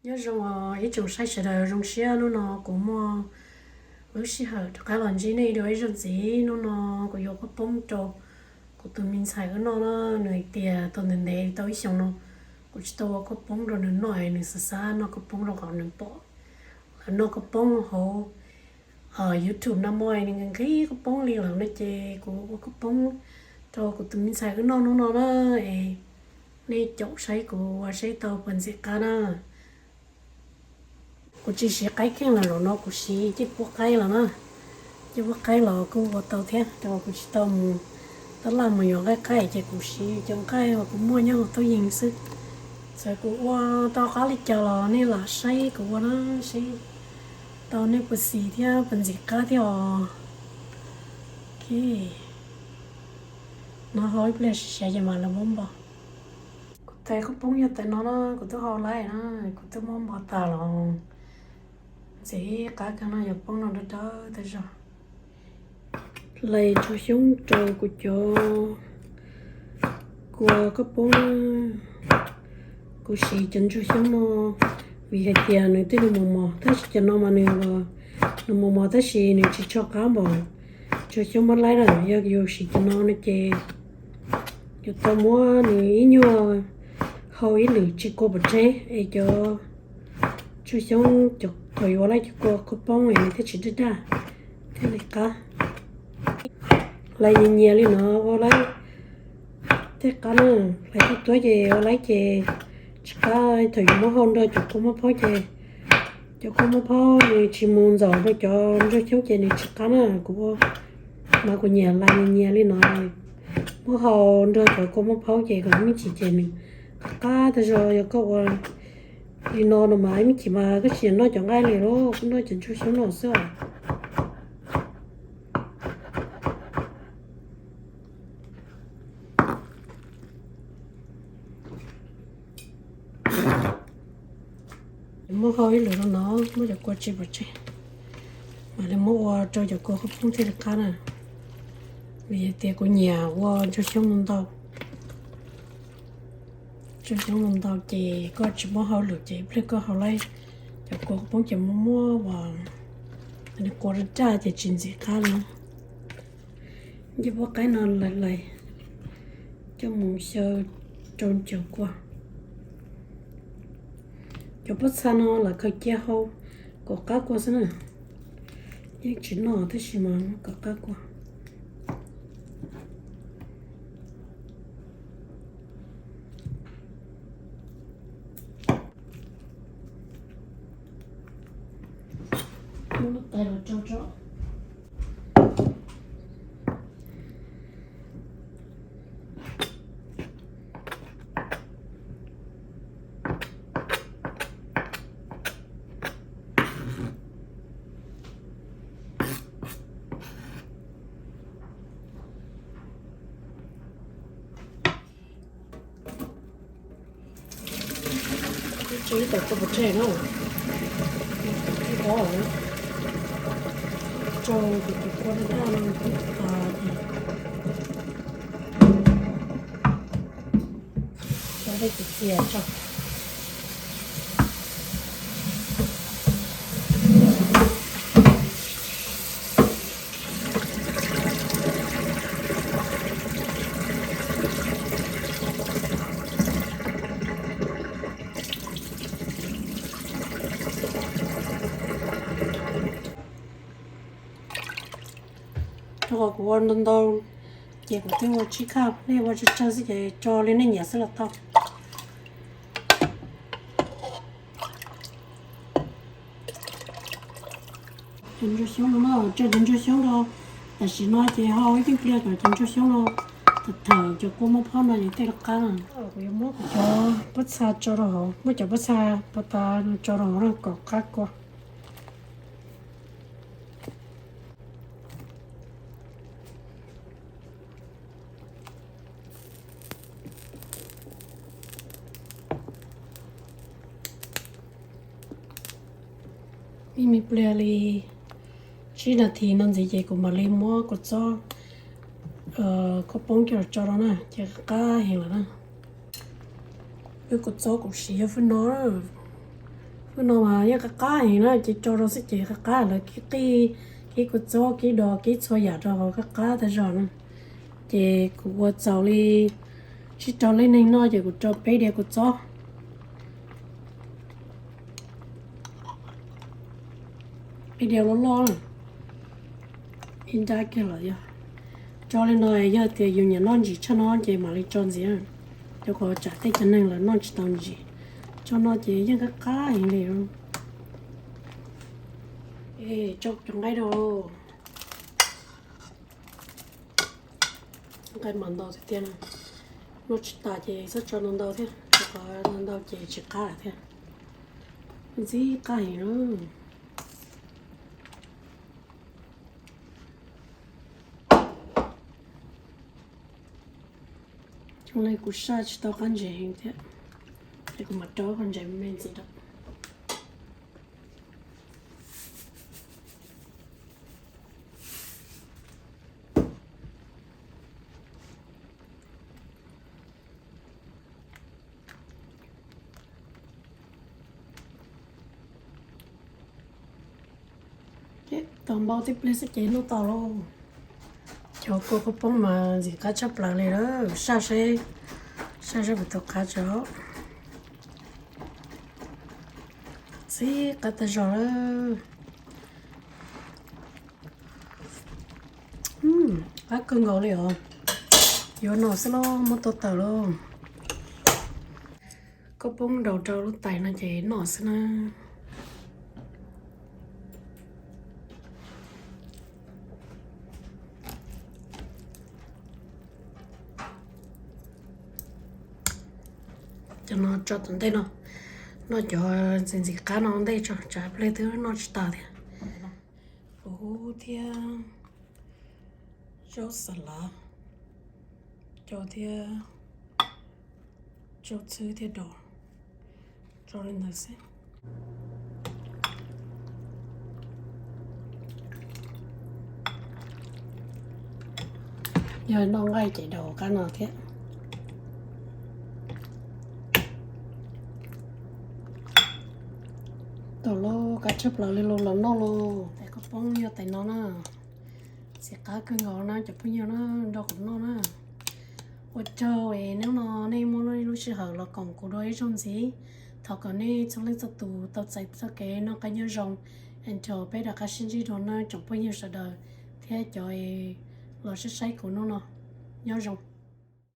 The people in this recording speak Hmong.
Nyob zoo os ib tsoom saib sawv daws, zoo siab hnub no kuv muaj lub sij hawm rov qab los ntsib nej dua ib zaug ntxiv. Hnub no kuv yuav khaub poob rau kuv tus me ntxhais wb noj na. Nws hais tias tau ntev ntev tau ib xyoos no kuv tsis tau ua khaub poob rau nws noj, nws xav xav noj khaub poob rau qhov nws pom lawv noj khaub poob hauv YouTube no muaj nws nqhis khaub poob li lawm no ces kuv ua khaub poob rau kuv tus me ntxhais wb noj hnub no na. Es nej caum saib kuv ua saib tau puas ntxim qab na. Kuv tsis siv qaib kheej lawm, zaum no kuv siv cij puab qaib los na. Cij puab qaib los kuj ua tau thiab, rau qhov kuv tsis tau mus tab laj mus yuav nqaij qaib ces kuv siv cov nqaij uas kuv muaj nyob hauv tub yees xwb. Txawm kuv ua tau qab li cas los nej lam saib kuv ua na, saib tau nej puas xis thiab puas ntxim qab thiab os. Ok, no hau ib pliag siav ces mam li muab npo. Kuv tais khaub poob yog tais no na, kuv twb hau laib na, kuv twb muab npo tas los ntxim qab kawg no, yog poob no dawb dawb tas zog. Lais ntsuag xyoob rau kuv cov kua khaub poob. Kuv siv cov ntsuag xyoob no vim hais tias nws twb nws mos mos, tab sis cov no mas nws los nws mos mos tab sis nws tsis tshua qab npaum ntsuag xyoob mab laib na. Yog yus siv cov no no ces yus tau muab nws ib nyuag hau ib lwm tsis kua pov tseg, es cov ntsuag xyoob cov thaum yus ua laib cov kua khaub poob es nws thiaj tsis daj daj thiaj li qab. Lais nyias nyias li no ua laib thiaj qab na. Lais tuab tuab ces ua laib ces tsis qab, thaum yus muab hau nrog cov kua muab phaub ces cov kua muab phaub nws tsis mus ntxaum rau cov ntsuag xyoob ces nws tsis qab na. Kuv ua mas kuv nyiam lais nyias nyias li no, muab hau nrog cov kua muab phaub ces kom me ntsis ces nws qab qab tas zog. Yog koj ua li no no mas ib me chim mas koj tsis noj cov nqaij li lauj, koj noj cov ntsuag xyoob no xwb os. Muab hau ib lwm rau no, muab cov kua tsis pov tseg, mam li muab ua rau cov kua khaub poob thiaj li qab na. Vim hais tias kuv nyiam ua ntsuag xyoob ntau ntau. Ntsuag xyoob ntau ntau ces koj tsis muab hau lwm ces ib pliag koj hau laib cov kua khaub poob ces muab muab uas nws kua raj raj ces tsis ntxim qab li. Cij puab qaib no lais lais coj mus xyaw rau ncawg kua. Cov pob txha no lam khaws cia hau kom qab kua xwb na. Yeej tsis noj tab sis mas kom qab kua. Muab lub tais los tso tso. Tso ib tawm kua pov tseg na. Ib ob, tso kuv tus kua daj daj no ib tas ces tso dej txias txias tso. Rau qhov kuv ua ntau ntau ces kuv twb ua tsib khaj, nej ua tsawg tsawg xwb ces tso li nej nyiam xwb los tau. Cov ntsuag xyoob no, tso cov ntsuag xyoob no tam sim no ces ho ib pliag kom cov ntsuag xyoob no tawm thawm cov kua muab phaub no ces tej rov qab na. Kuv yuav muab kuv cov pob txha tso rau hauv, muab cov pob txha pov tas no tso rau hauv no kom qab kua. Ib me pliag li tsib nas this no ntxiv ces kuv mam li muab kua txob khaub poob coj los tso rau na ces qab heev lawm na. Peb kua txob kuv siv yog fwj no, Hnub no mas yeej qab qab heev na, ces tso rau xwb ces qab qab, lawv kib qij, kib kua txob, kib dos, kib txhua yam rau hauv qab qab tag zog na. Ces kuv ua txaus li, tsis rau leej neeg noj ces kuv rau peb diav kua txob, peb diav loj loj, ib nrab kiag los yog. Tso li no, yog tias yus nyiam noj ntsim tshaj no ces mam li tso ntxiv, rau qhov tsam tej cov neeg lawv noj tsis tau ntsim. Tso no ces yeej qab qab heev li. Tso cov nqaij rau. Nqaij mas ntau tiag tiag na. Noj tsis tas ces txhob tso ntau ntau thiab, rau qhov ntau ntau ces tsis qab lawm thiab. Ntxim qab heev na. Zoo li kuv saj tsis tau qab ntses heev thiab, ces kuv mam rau qhov ntses me ntxiv rau. Tau npau tib pliag xwb ces noj tau lauj. Cov kua qhaub poob mas ntxim qab tshaj plaws li lawm, saj seb, saj seb puas tau qab tso. Ntxim qab tag zog lawm. Qab kawg nkaus li os. Yuav noj xwb los muab tua tawm lauj. Khaub poob nraus rau lub tais no ces noj xwb na. Cov no tso tom ntej no, noj cov ntxim ntxim qab no ntej tso, tsam pliag twb noj tsis tas thiab. Huv thiab zaub xas lav, cov thiab zaub txhwb thiab dos, tso li ntawd xwb. Yog noj nqaij ces daus qab no thiab. Tau lauj, qab tshaj plaws li los noj lauj. Tais khaub poob yog tais no na. Ntxim qab kawg nkaus na cov phooj ywg na, nrog kuv noj na. Ua tsaug es hnub no nej muab lub sij hawm los koom kuv dua ib zaug ntxiv. Thov kom nej txhua leej txhua tus tau txais txoj kev noj qab nyob zoo, es peb rov qab sib ntsib dua na tsoom phooj ywg sawv daws thiab cov los saib saib kuv hnub no. Nyob zoo.